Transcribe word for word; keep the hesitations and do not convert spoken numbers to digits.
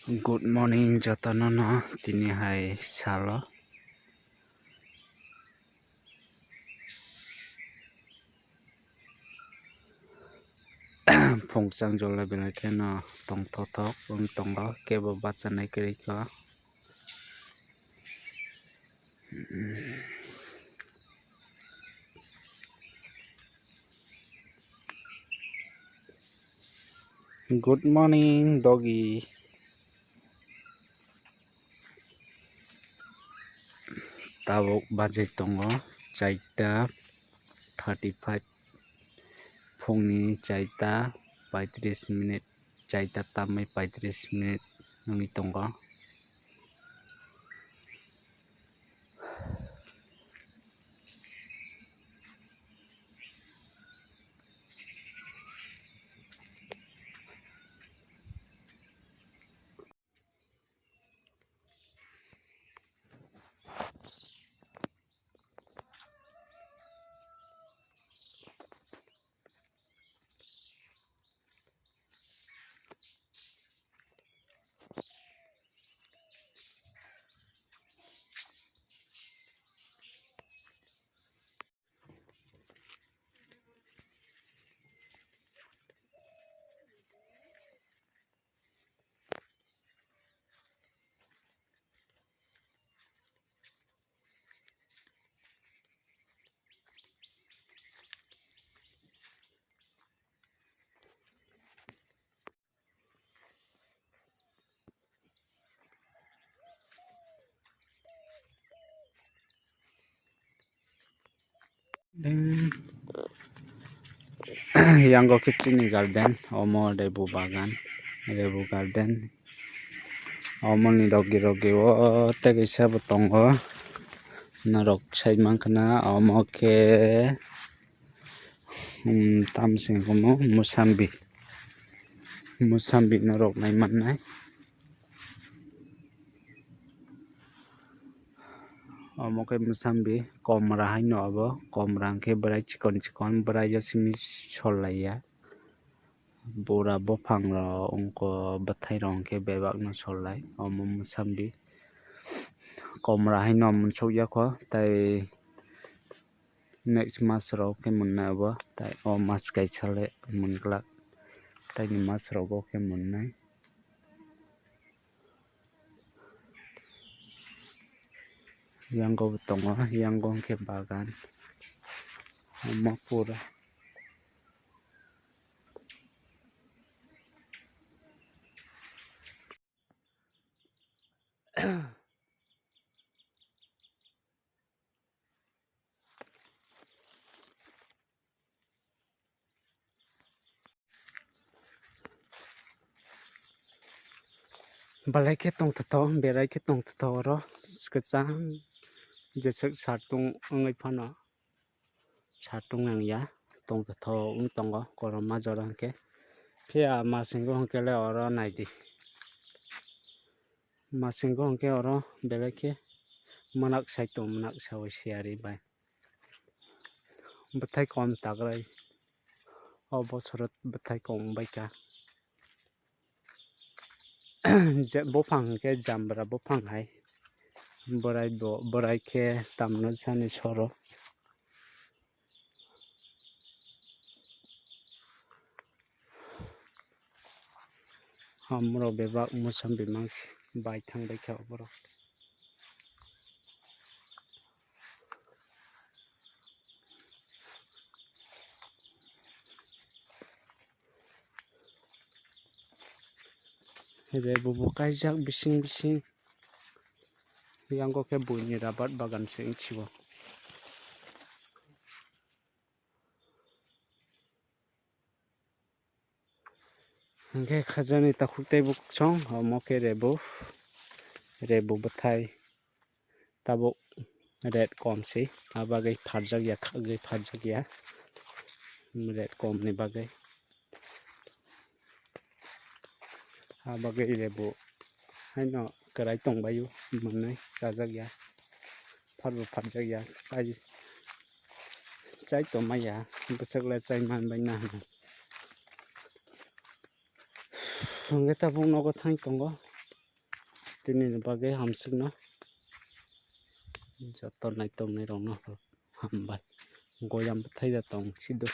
Good morning jotono no tini hai salo. Phung chang jol belai kheno tongthothok wng tongo, kebo bachanai kwrwi kha. Good morning, doggy. Tabuk bajai tongo chaita thirty five, phungni chaita paitris minute, chaita tamwi paitris minute wngwi tongo. Yango khe chini garden, omo lebu bagan, lebu garden, omoni logi logi o tei kaisa bo tongo, norok sai mankha na, omo khe, um, tamo se wngkha omo musambi. Musambi norok nai mannai. Omo khe musambi komra haino obo, komra hwnkhe bwrai chikon chikon, bwrai o simi sol laiya. Bura buphang rok wngkha, bwthai rok hwnkhe bebak no sol lai omo musambi. Komra haino munsuk yakho, tai next mas rok khe munnai obo, tai o mas kaisa le mun glak. Taini mas rogo khe munnai. Yango bo tongo, yango hwnkhe bagan. Omo pura. Belai khe tongthothok, belai khe tongthothok oro kwchang jeswk satung wngwi phano satung nangya, tongthothok wng tongo korokma jora hwnkhe. Phiya masingo hwnkhe le oro naidi. Masingo hwnkhe oro belai khe mwnak sai tong, mwnak sawi siyari bai. Bwthai kom tagrwi. O bosoro bwthai kom wngbaikha. Je, buphang hwnkhe jambra buphang hai. Borai bo, borai khe tamno sani soro. Hamrok bebak musambi mangsi bai thangbaikha oborok. Rebo bo kaijak bising bising. Yango khe buini rabar bagan se wngsiwo. Hingke khajani takhuk tei buksong, omo khe rebo, rebo bwthai tabuk ret kom se, abagwi pharjakya, khagwi pharjakya, ret kom ni bagwi. Abagwi rebo haino kwrai tongbaio, mwnwi chajakya, pharbo pharjakya, chai, chai tongmaya, bwswk le chai manbai na hwnwi. Hwnkhe tabuk nogo thang tongo, Tini ni bagwi hamswkno joto naitongnai rokno hambai. Goyam bwthai da tong sido.